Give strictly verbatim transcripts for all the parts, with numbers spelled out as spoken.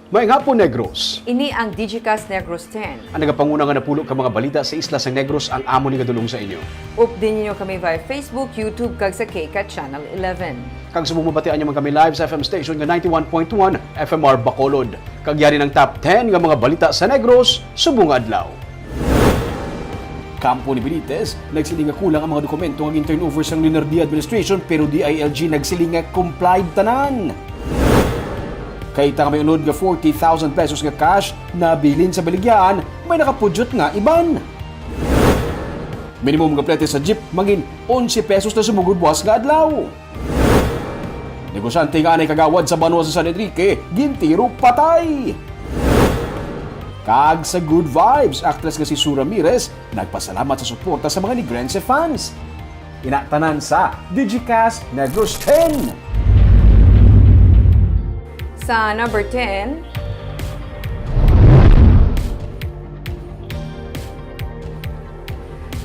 Maayong hapon, Negros. Ini ang Digicast Negros ten. Ang nagapanguna nga napulo ka mga balita sa isla sang Negros ang amo ni gadulong sa inyo. Updi ninyo kami via Facebook, YouTube, kag sa KCAT Channel eleven. Kag subong mabatian nyo man kami live sa F M station nga ninety-one point one F M R Bacolod. Kag yari ang top ten nga mga balita sa Negros subong nga adlaw. Kampo ni Benitez nagsiling nga kulang ang mga dokumento nga gin-turnover sang Leonardia administration, pero D I L G nagsiling nga complied tanan. Kaita nga may unod nga forty thousand pesos nga cash nabilin sa baligyaan, may nakapudyot nga iban. Minimum nga plete sa jeep mangin onse pesos na sumugod buwas nga adlaw. Negosyante nga anay kagawad sa banwa sa San Enrique, gintiro patay. Kag sa Good Vibes, aktres nga si Sue Ramirez nagpasalamat sa suporta sa mga Negrense fans. Ina tanan sa Digicast Negros ten. Sa number ten,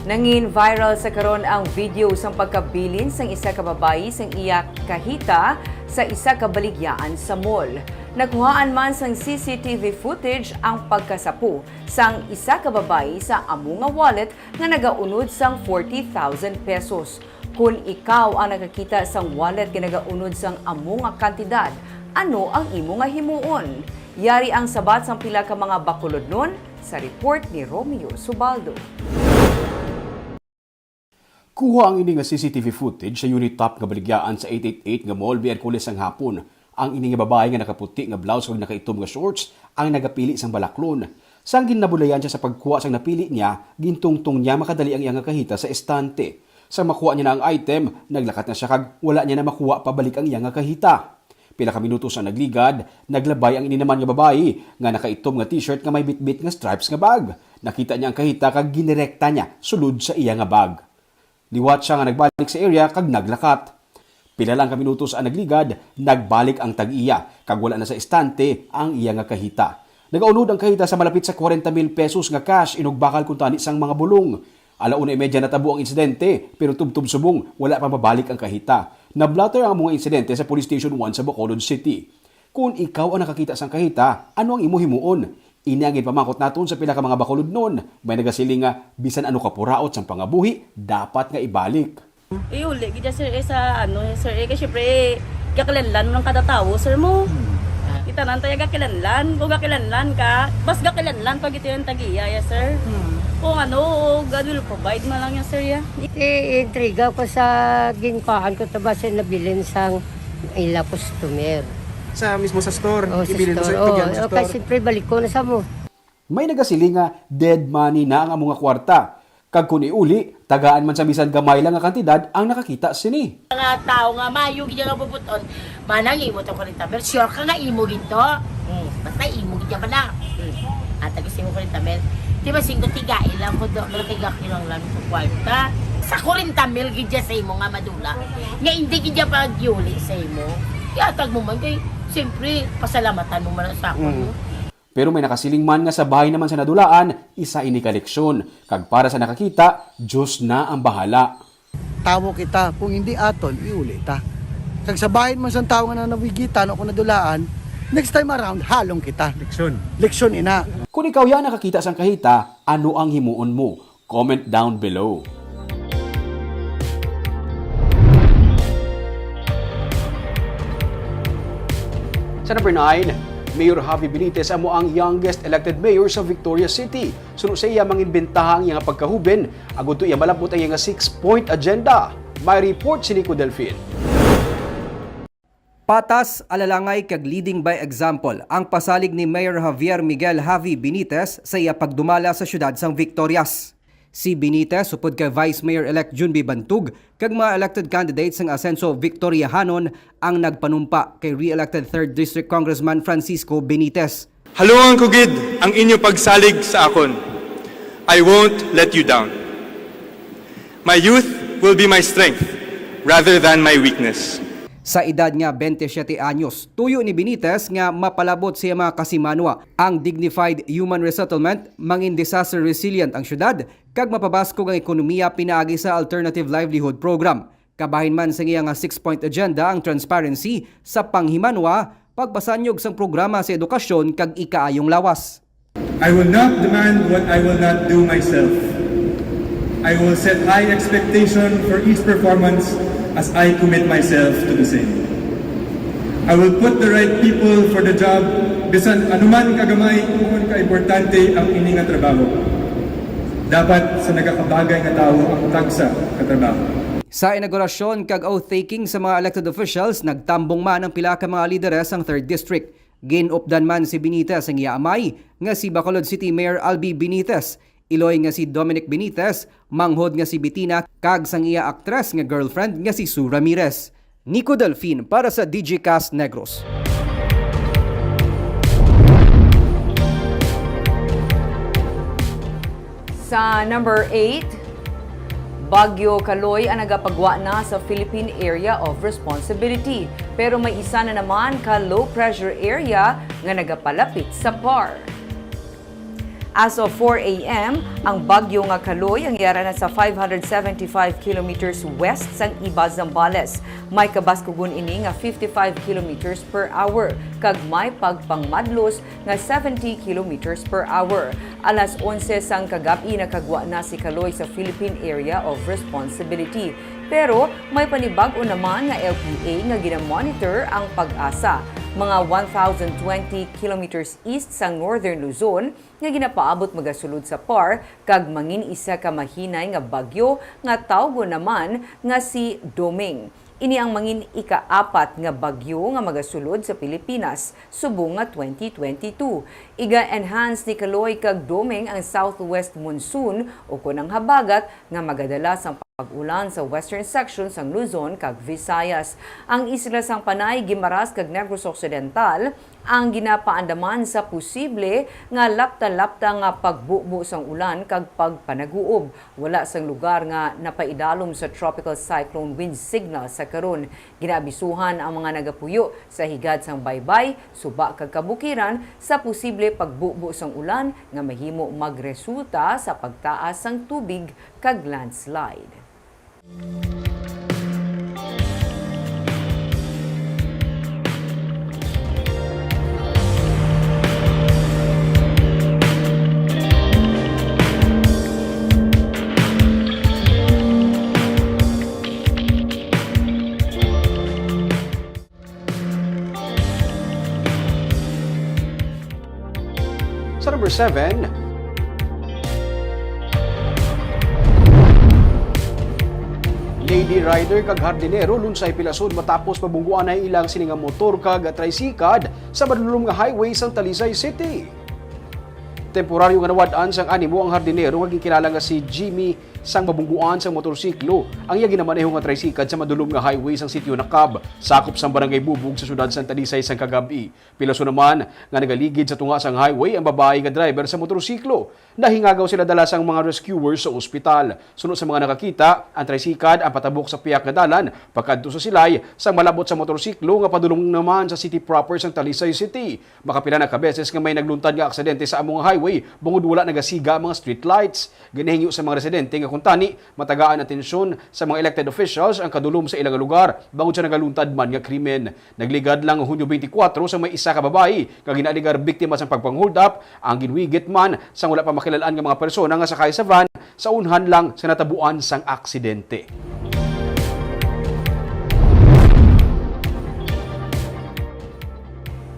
nangin viral sa karon ang video sang pagkabilin sang isa ka babayi sang iya kahita sa isa ka baligyaan sa mall. Nakuhaan man sang C C T V footage ang pagkasapo sang isa ka babayi sa amo nga wallet nga nagaunod sang forty thousand pesos. Kon ikaw ang nakakita sang wallet nga nagaunod sang amo nga kantidad, ano ang imo nga himuon? Yari ang sabat sang pila ka mga Bacolodnon sa report ni Romeo Subaldo. Kuha ang ini nga C C T V footage sa Unitop nga baligyaran sa eight eight eight nga mall Miyerkules sang hapon. Ang ini nga babayi nga nakaputi nga blouse kag nakaitom nga shorts ang nagapili sang balaklon. Sang ginabulayan sia sa pagkuha sang napili niya, gintungtong niya makadali ang iya nga kahita sa estante. Sang makuha niya na ang item, naglakat na sia kag wala niya na makuha pabalik ang iya nga kahita. Pila ka minutos ang nagligad, naglabay ang ini naman nga babayi nga nakaitom nga t-shirt nga may bitbit nga stripes nga bag. Nakita niya ang kahita kag ginirekta niya sulod sa iya nga bag. Liwat sia nga nagbalik sa area kag naglakat. Pila lang ka minutos ang nagligad, nagbalik ang tag-iya kag wala na sa estante ang iya nga kahita. Nagaunod ang kahita sa malapit sa kwarenta mil pesos nga cash, inugbakal kuntani sang mga bulong. Ala una y media natabo ang insidente, pero tubtob subong wala pa mabalik ang kahita. Na-blotter ang amo nga insidente sa Police Station one sa Bacolod City. Kon ikaw ang nakakita sang kahita, ano ang imo himuon? Ini ang ginpamangkot naton sa pila ka mga Bacolodnon. May nagasiling nga bisan ano ka puraot sang pangabuhi, dapat nga ibalik. Iuli gid ya, sir, eh, sa ano, eh, sir, eh, kay syempre, gakilanlan mo ng kada tawo, sir mo. Hmm. Kita na tayo gakilanlan, kung gakilanlan ka, mas gakilanlan pag ito yung tagiya, ya, sir. Hmm. Kung ano, God will provide mo lang yan, sir, ya. Iintriga ko sa ginkuhaan ko to ba siya nabilin sang ila customer. Sa mismo sa store, Oh, sa ibilin mo store. Store, oh, pigyan mo sa oh, kay store. Siyempre, balik ko na sa mo. May nagasiling nga dead money na ang amo nga kwarta. Kag kon iuli, tagaan man sa bisan gamay lang nga kantidad ang nakakita sini. Mga tawo nga mayo gid nga bubuton, manang imo to kwarenta mil, sure ka nga imo gid to? Hmm. Basta imo gid ba na? Hmm. Ata gusto mo kwarenta mil. Di ba singko tigai lang ko do, malaki gaki lang lang ko kwarta. Sa kwarenta mil gid sa imo nga madula. Nga hindi gid pa giuli sa imo. Yatag mo man kay, siyempre, pasalamatan mo man sa ako. Hmm. No? Pero may nakasiling man nga sa bahin naman sa nadulaan, isa ini ka leksyon, kag para sa nakakita, Dios na ang bahala. Tawo kita, kung hindi aton, iuli ta. Kag sa bahin man sang tawo nga nanawigi ta, ano kung nadulaan, next time around, halong kita. Leksyon. Leksyon ina. Kung ikaw ya nakakita sang kahita, ano ang himuon mo? Comment down below. Sa number nine, Mayor Javi Benitez amo ang youngest elected mayor sa Victoria City. Suno sa iya, manginbentaha ang iya nga pagkahuben, agud to iya malabot ang iya nga six-point agenda. May report si Nico Delfin. Patas, alalangay kag leading by example ang pasalig ni Mayor Javier Miguel Javi Benitez sa iya pagdumala sa siyudad sang Victorias. Si Benitez upod kay Vice Mayor-elect Junby Bantug kag mga elected candidates sang Asenso Victoriahanon ang nagpanumpa kay re-elected third District Congressman Francisco Benitez. Halungan ko gid ang inyo pagsalig sa akon. I won't let you down. My youth will be my strength rather than my weakness. Sa edad nga bente siyete anyos, tuyo ni Benitez nga mapalabot sa iya mga kasimanwa ang dignified human resettlement, mangin disaster resilient ang syudad, kag mapabaskog ang ekonomiya pinaagi sa alternative livelihood program. Kabahin man sa iya nga six-point agenda ang transparency sa panghimanwa, Pagpasanyog sang programa sa edukasyon kag ikaayong lawas. I will not demand what I will not do myself. I will set high expectation for each performance as I commit myself to the same. I will put the right people for the job, bisan anuman kagamay o kaimportante ang ini nga trabaho. Dapat sa nagakabagay nga tawo ang tagsa ka trabaho. Sa inaugurasyon kag oath-taking sa mga elected officials, nagtambong man ang pila ka mga lideres sang Third District. Ginupdan man si Benitez sang iya amay nga si Bacolod City Mayor Albi Benitez, iloy nga si Dominic Benitez, manghod nga si Betina, kag sang iya aktres nga girlfriend nga si Sue Ramirez. Nico Delfin para sa Digicast Negros. Sa number eight, Bagyo Kaloy ang nagapagwa na sa Philippine Area of Responsibility, pero may isa na naman ka low pressure area nga nagapalapit sa PAR. As of four a m, ang bagyo nga Kaloy ang yara na sa five hundred seventy-five kilometers west sang Iba, Zambales. May kabaskugon ini nga fifty-five kilometers per hour kag may pagpangmadlos nga seventy kilometers per hour. Alas onse sang kagab-i nakagwa na si Kaloy sa Philippine Area of Responsibility. Pero may panibag-o naman nga L P A nga ginamonitor ang PAGASA. Mga one thousand twenty kilometers east sang Northern Luzon nga ginapaabot magasulod sa PAR kag mangin isa ka mahinay nga bagyo nga tawgon naman nga si Doming. Ini ang mangin ikaapat nga bagyo nga magasulod sa Pilipinas subong nga twenty twenty-two. Iga-enhance ni Kaloy kag Doming ang southwest monsoon ukon ang habagat nga magadala sang pag-ulan sa western section sang Luzon kag Visayas. Ang isla sang Panay, Guimaras kag Negros Occidental ang ginapaandaman sa posible nga lapta-lapta nga pagbubo sang ulan kag pagpanaguob. Wala sang lugar nga napaidalom sa tropical cyclone wind signal sa karon. Ginaabisuhan ang mga nagapuyo sa higad sang baybay, suba kag kabukiran sa posible pagbubo sang ulan nga mahimo magresulta sa pagtaas sang tubig kag landslide. Sa number seven, lady rider kag hardinero lunsay pilason matapos mabungguan ang ilang sini nga motor kag tricycad sa madulom nga highway sang Talisay City. Temporaryo nga nawad-an sang animo ang hardinero nga ginkilala nga si Jimmy sang mabungguan sang motorsiklo ang iya ginamaneho nga tricycad sa madulom nga highway sang Sitio Nakab, sakop sang Barangay Bubog sa siyudad sang Talisay sang kagab-i. Pilason naman nga nagaligid sa tunga sang highway ang babayi nga driver sa motorsiklo. Nahingagaw sila dala sang mga rescuers sa ospital. Suno sa mga nakakita, ang tricycad ang patabok sa piyak nga dalan pakadto sa silay sang malabot sa motorsiklo nga padulong naman sa city proper sang Talisay City. Makapila na ka beses nga may nagluntad nga aksidente sa amo nga highway bangod wala nagasiga ang mga street lights. Ginahingyo sa mga residente nga kuntani matagaan atensyon sa mga elected officials ang kadulom sa ilang lugar bangod sa nagaluntad man nga krimen. Nagligad lang Hunyo twenty-four sa may isa ka babayi nga ginaaligar biktima sang pagpang-hold up ang ginwigit man sang wala pa makilal-an nga mga persona nga sakay sa van sa unhan lang sa natabuan sang aksidente.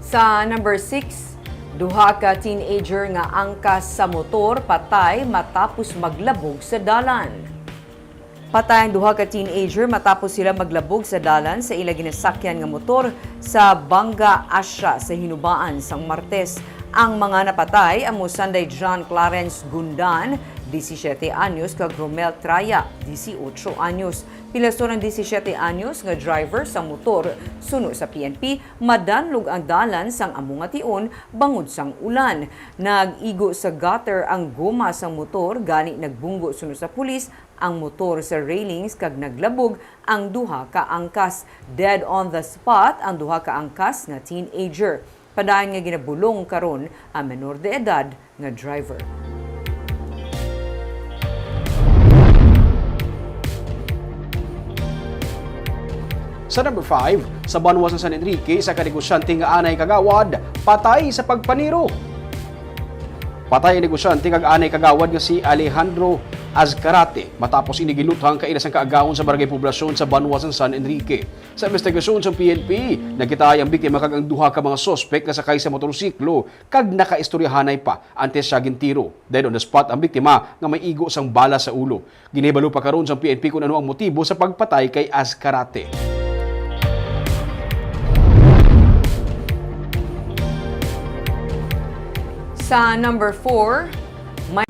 Sa number six, duha ka teenager nga angkas sa motor patay matapos maglabog sa dalan. Patay ang duha ka teenager matapos sila maglabog sa dalan sa ila ginasakyan nga motor sa Banga Asia sa hinubaan sang Martes. Ang mga napatay amo sanday John Clarence Gundan, disisiete anyos, kag Romel Traya, disiotso anyos. Pilason ang disisiete anyos nga driver sa motor. Suno sa P N P, madanlog ang dalan sang amo nga tion bangod sang ulan. Nag-igo sa gutter ang goma sang motor, gani nagbunggo suno sa pulis ang motor sa railings kag naglabog ang duha ka angkas. Dead on the spot ang duha ka angkas nga teenager. Padayon nga ginabulong karon ang menor de edad nga driver. Sa number five, sa banwa sa San Enrique, isa ka negosyante nga anay kagawad patay sa pagpaniro. Patay ang negosyante kag anay kagawad nga si Alejandro Azcarate matapos ini giluthang kaila sang kaagahon sa barangay poblasyon sa banwa sa San Enrique. Sa investigasyon sa P N P, nakitaay ang biktima kag ang duha ka mga suspek nga sakay sa motorsiklo kag nakaistoryahanay pa antes siya gintiro. Dead on the spot ang biktima nga may igo sang bala sa ulo. Ginahibalo pa karon sang P N P kon ano ang motibo sa pagpatay kay Azcarate. Sa number four, may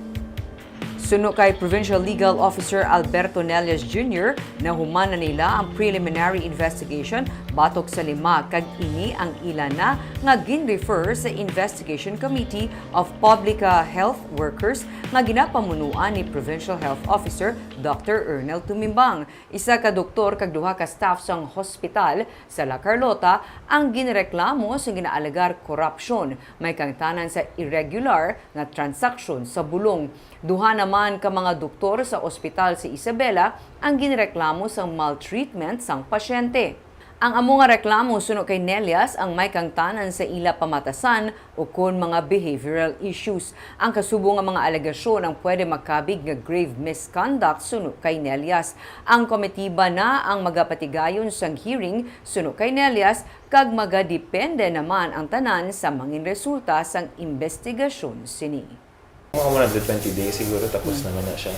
suno kay Provincial Legal Officer Alberto Nelias Junior, nahuman na nila ang preliminary investigation batok sa lima, kag ini ang ila na nga gin-refer sa Investigation Committee of Public, uh, Health Workers nga ginapamunuan ni Provincial Health Officer Doctor Ernel Tumimbang, isa ka doktor kag duha ka staff sang hospital sa La Carlota ang ginreklamo sa ginaalegar korupsyon, may kaangtanan sa irregular nga transaksyon sa bulong. Duha naman ka mga doktor sa ospital sa Isabela ang ginreklamo sang maltreatment sang pasyente. Ang amo nga reklamo suno kay Nelias ang may kaangtanan sa ila pamatasan ukon mga behavioral issues. Ang kasubo nga mga alegasyon ang pwede makabig nga grave misconduct suno kay Nelias. Ang komitiba na ang magapatigayon sang hearing suno kay Nelias, kag magadepende naman ang tanan sa mangin resulta sang imbestigasyon sini. Mga one hundred twenty days siguro, tapos naman na siya.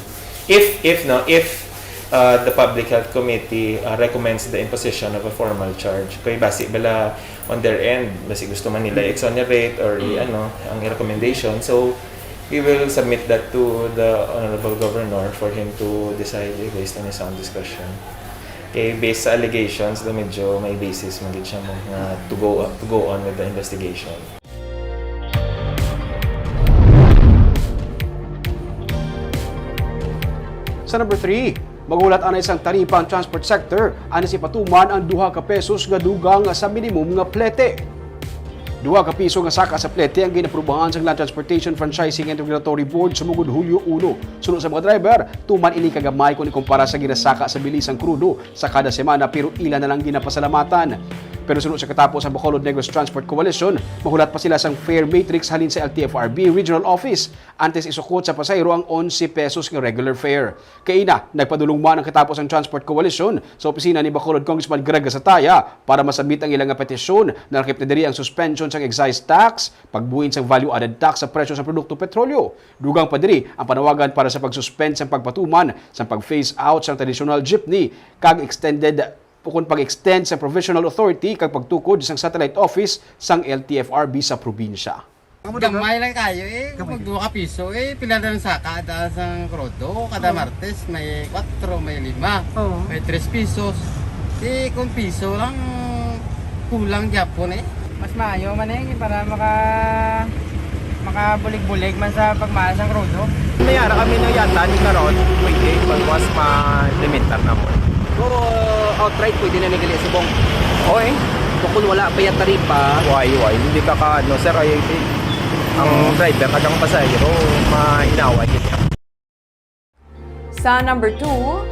If, if, no, if, uh, the Public Health Committee, uh, recommends the imposition of a formal charge, kay basi bala on their end, basi gusto man nila i-exonerate or i-, ano, ang recommendation. So, we will submit that to the Honorable Governor for him to decide, eh, based on his sound discretion. Eh, based sa allegations, do medyo may basis man gid siya mo nga to go, to go on with the investigation. Sa number three, maghulat anay sang taripa ang transport sector, antes ipatuman ang duha ka pesos nga dugang sa minimum nga plete. Duha ka piso nga saka sa plete ang ginaprubahan sang Land Transportation Franchising and Regulatory Board sumugod Hulyo uno. Suno sa mga driver, tuman ini kagamay kon ikumpara sa ginasaka sa bili sang krudo sa kada semana, pero ila na lang ginapasalamatan. Pero suno sa katapos sa Bacolod Negros Transport Coalition, mahulat pa sila sang fare matrix halin sa L T F R B Regional Office antes isukot sa pasahero ang onse pesos nga regular fare. Kaina, nagpadulong man ang katapos ang Transport Coalition sa opisina ni Bacolod Congressman Greg Gasataya para masabit ang ila nga petisyon. Nalakip na diri ang suspension sang excise tax, pagbuin sang value-added tax sa presyo sa produkto petrolyo. Dugang pa diri ang panawagan para sa pag-suspend sang pagpatuman sang pag-phase out sang traditional jeepney kag extended, ukon pag-extend sa provisional authority kag pagtukod sang satellite office sang L T F R B sa probinsya. Gamay lang kayo eh. Gamay. Mag duha ka piso eh. Pila na lang saka da sang krudo? Kada Oo. Martes may kwatro, may lima, Oo. may tres pisos. Eh, kung piso lang, kulang gyapon eh. Mas maayo man eh, para maka-, makabulig-bulig man sa pagmahal sang krudo. May ara kami na yata ni karon, pwede, pag mas ma-limitar na mo. Pero outright, pwede na ni gali subong. Oy. Bukod wala pa yung taripa. Why, why? Hindi ka ka, ano, sir, ay, ang driver kag ang pasahero, mainaway. Sa number two,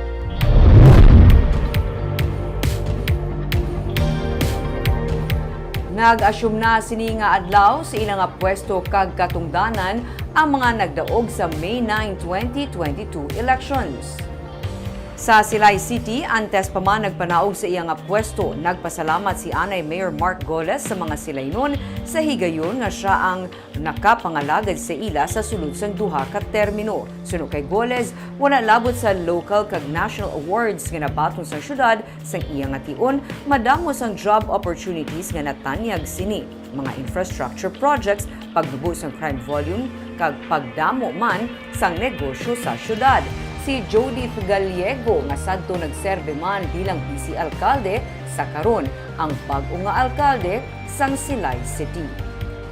nag-assume na sini nga adlaw sa ila nga pwesto kag katungdanan ang mga nagdaog sa May nine, twenty twenty-two elections. Sa Silay City, antes pa man nagpanaog sa iya nga pwesto, nagpasalamat si anay Mayor Mark Goles sa mga Silaynon sa higayon nga siya ang nakapangalagad sa ila sa sulod sang duha ka termino. Suno kay Goles, wala labot sa local kag national awards nga nabaton sang syudad sang iya nga tion, madamo sang job opportunities nga natanyag sini, mga infrastructure projects, pagbubo sang crime volume, kag pagdamo man sang negosyo sa syudad. Si Judith Gallego, nga sadto nagserbe man bilang bise alkalde, sa karon ang bag-o nga alkalde sang Silay City.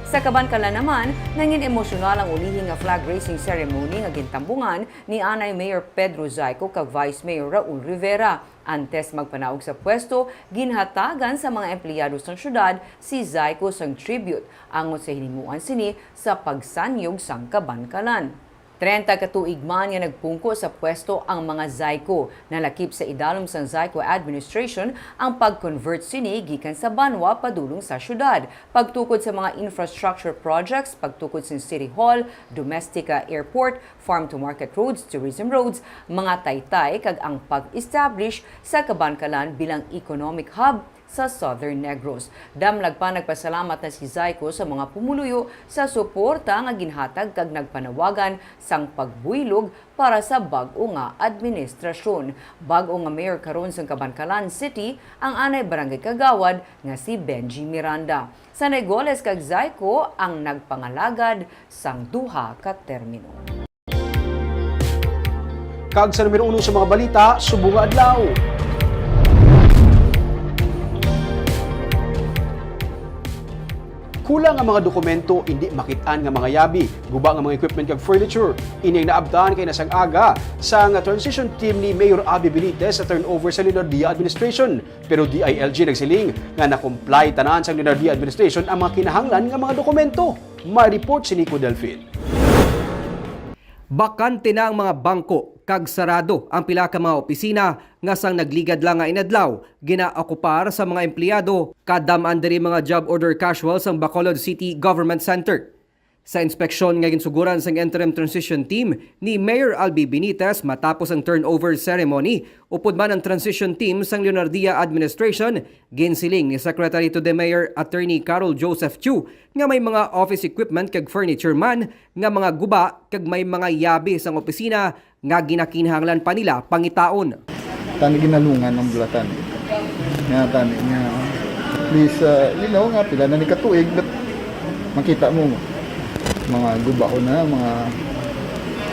Sa Kabankalan naman, nangin emosyonal ang ulihi nga flag raising ceremony nga gintambungan ni anay Mayor Pedro Zayco kag Vice Mayor Raul Rivera. Antes magpanaog sa pwesto, ginhatagan sa mga empleyado sang syudad si Zayco sang tribute angot sa hinhimuan sini sa pagsanyog sang Kabankalan. Treinta ka tuig man nga nagpungko sa pwesto ang mga Zyco. Nalakip sa idalom sang Zyco administration ang pag-convert sini gikan sa banwa padulong sa syudad, pagtukod sa mga infrastructure projects, pagtukod sa City Hall, domestic, ah, airport, farm-to-market roads, tourism roads, mga taytay, kag ang pag-establish sa Kabankalan bilang economic hub sa Southern Negros. Damlag pa, nagpasalamat na si Zyco sa mga pumuluyo sa suporta nga ginhatag kag nagpanawagan sang pagbuylog para sa bag-o nga administrasyon. Bag-o nga mayor karon sang Kabankalan City ang anay barangay kagawad nga si Benji Miranda. Sanay Goles kag Zyco ang nagpangalagad sang duha ka termino. Kag sa numero uno sa mga balita subong nga adlaw, kulang ang mga dokumento, indi makit-an nga mga yabi, guba nga mga equipment kag furniture. Ini ang naabtan kay nasang aga sang transition team ni Mayor Abby Benitez sa turnover sa Leonardia administration. Pero D I L G nagsiling nga na-comply tanan sang Leonardia administration ang mga kinahanglan nga mga dokumento. May report si Nico Delfin. Bakante na ang mga bangko kag sarado ang pila ka mga opisina nga sang nagligad lang nga inadlaw ginaokupar sa mga empleyado, kadam-an diri mga job order casual sang Bacolod City Government Center. Sa inspeksyon nga ginsuguran sang Interim Transition Team ni Mayor Albi Benitez matapos ang turnover ceremony, upod man ang transition team sang Leonardia Administration, ginsiling ni Secretary to the Mayor Attorney Carol Joseph Chu nga may mga office equipment kag furniture man nga mga guba kag may mga yabi sang opisina nga ginakinahanglan pa nila pangitaon. Tani ginalungan ang bulatan. Nga tani nga, please, uh, you know, nga pila na ni katuig, but makita mo, mga gubaon na, mga,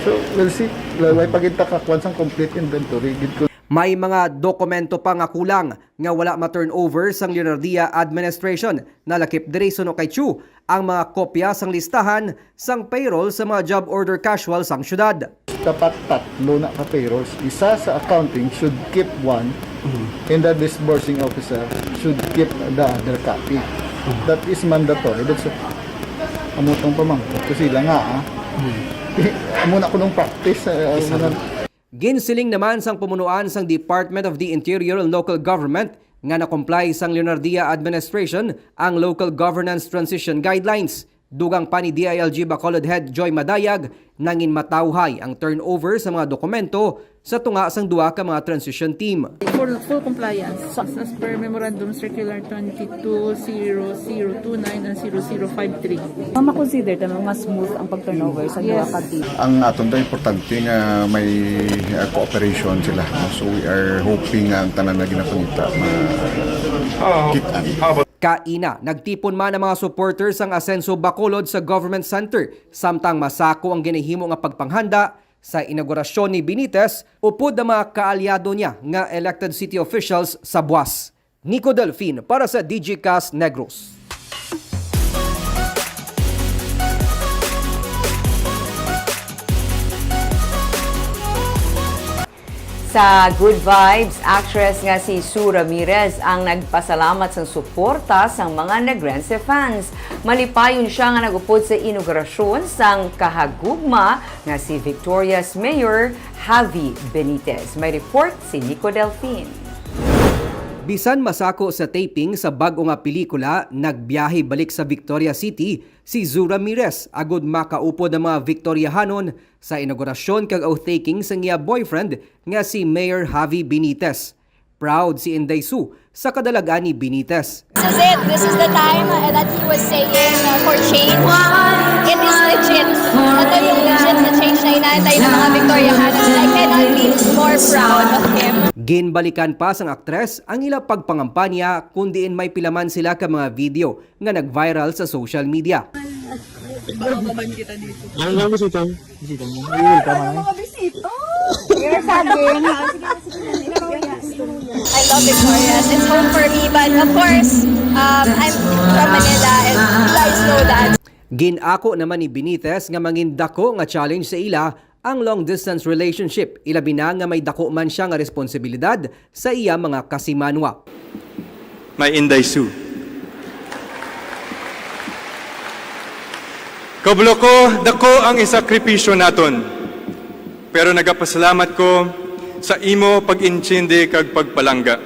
so, we'll see. Way pa gid ta kakuan sang complete inventory gid ko. May mga dokumento pa nga kulang nga wala ma-turnover sang Leonardia administration. Nalakip diri suno kay Chu ang mga kopya sang listahan sang payroll sa mga job order casual sang syudad. Dapat tatlo na ka payrolls. Isa sa accounting should keep one, and the disbursing officer should keep the other copy. That is mandatory. That's, amo tong pamangkot ko sila nga, ah. Amo na ko nung practice, ah, Ginsiling naman sang pumunuan sang Department of the Interior and Local Government nga na-comply sang Leonardia Administration ang Local Governance Transition Guidelines. Dugang pa ni D I L G Bacolod Head Joy Madayag, nangin matawhay ang turnover sa mga dokumento sa tunga sang duha ka mga transition team. For full compliance, as per Memorandum Circular twenty-two zero zero two nine and zero zero five three. Ma'am, ma-consider ta nga smooth ang pag-turnover sa duha ka team? Ang aton daw importante nga may, uh, cooperation sila, no? So we are hoping nga ang tanan na ginapangita ma-, kit-an. Kaina, nagtipon man ang mga supporters sang Asenso Bacolod sa Government Center, samtang masako ang ginahimo nga pagpanghanda sa inaugurasyon ni Benitez upod ang mga kaalyado niya nga elected city officials sa buas. Nico Delfin para sa Digicast Negros. Sa Good Vibes, actress nga si Sue Ramirez ang nagpasalamat sang suporta sang mga Negrense fans. Malipayon sia nga nag-upod sa inaugurasyon sang kahagugma nga si Victoria's Mayor Javi Benitez. May report si Nico Delfin. Bisan masako sa taping sa bag-o nga pelikula, nagbiyahe balik sa Victoria City si Sue Ramirez agud makaupod ang mga Victoriahanon sa inaugurasyon kag oath-taking sang iya boyfriend nga si Mayor Javi Benitez. Proud si Inday Sue sa kadalag-an ni Benitez. This is it. This is the time, uh, that he was saying, uh, for change. It is legit. Ito yung legit na change na inaantay ng mga Victoriahanon. I cannot be more proud of him. Ginbalikan pa sang aktres ang ila pagpangampanya, kun diin may pila man sila ka mga video nga nag-viral sa social media. Baka maban kita dito. Ano nga bisita? Bisita mo. May welcome, ano? Mga bisita. You're sagging. I love Victoria's. It's home for me, but of course, um, I'm from Manila, and you guys know that. Ginako naman ni Benitez nga mangin dako nga challenge sa ila ang long-distance relationship, ilabi na nga may dako man sia nga responsibilidad sa iya mga kasimanwa. My Inday Sue. Kabalo ko, dako ang isakripisyo naton. Pero nagapasalamat ko sa imo pag-intindi kag pagpalangga.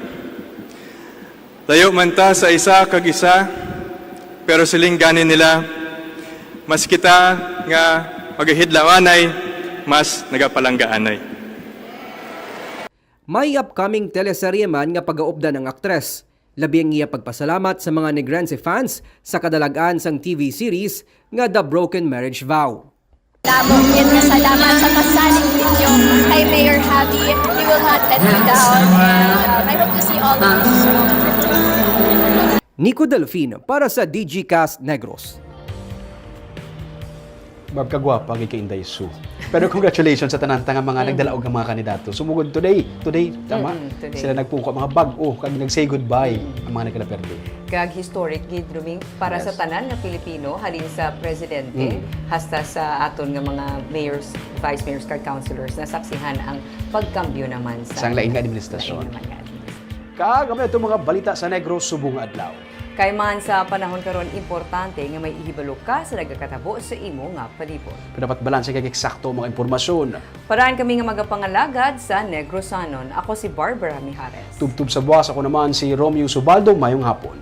Layo man ta sa isa kag isa, pero siling gani nila, mas kita nga magahidlawanay, mas nagapalanggaanay. May upcoming teleserye man nga pagaupdan ang aktres. Labi ang iya pagpasalamat sa mga Negrense fans sa kadalag-an sang T V series nga The Broken Marriage Vow. Damo gid nga salamat sa pasalig ninyo kay Mayor Javi. He will not let me down. And um, I hope to see all of you soon. Nico Delfin para sa Digicast Negros. Ma'am, kagwapa gid kay Inday Sue. Pero congratulations sa tanan ta nga mga nagdala og mga kandidato. Sumugod today, today, tama? Mm, today. Sila nagpungko mga bag-o kag nag-say goodbye ang mga nagkalaperde. Kag historic gid, Roming, para sa Yes. tanan nga Pilipino, halin sa presidente Mm. hasta sa aton nga mga mayors, vice mayors, kag councilors, nasaksihan ang pagkambyo naman sa Sa lain nga administrasyon. Lain naman nga administrasyon. Kag amo ito mga balita sa Negros subong nga adlaw. Kay man sa panahon karon, importante nga may ihibalo ka sa nagakatabo sa imo nga palibot. Dapat balanse kag eksakto ang mga impormasyon. Paraan kami nga magapangalagad sa Negrosanon. Ako si Barbara Mijares. Tubtob sa buwas, ako naman si Romeo Subaldo. Mayong hapon.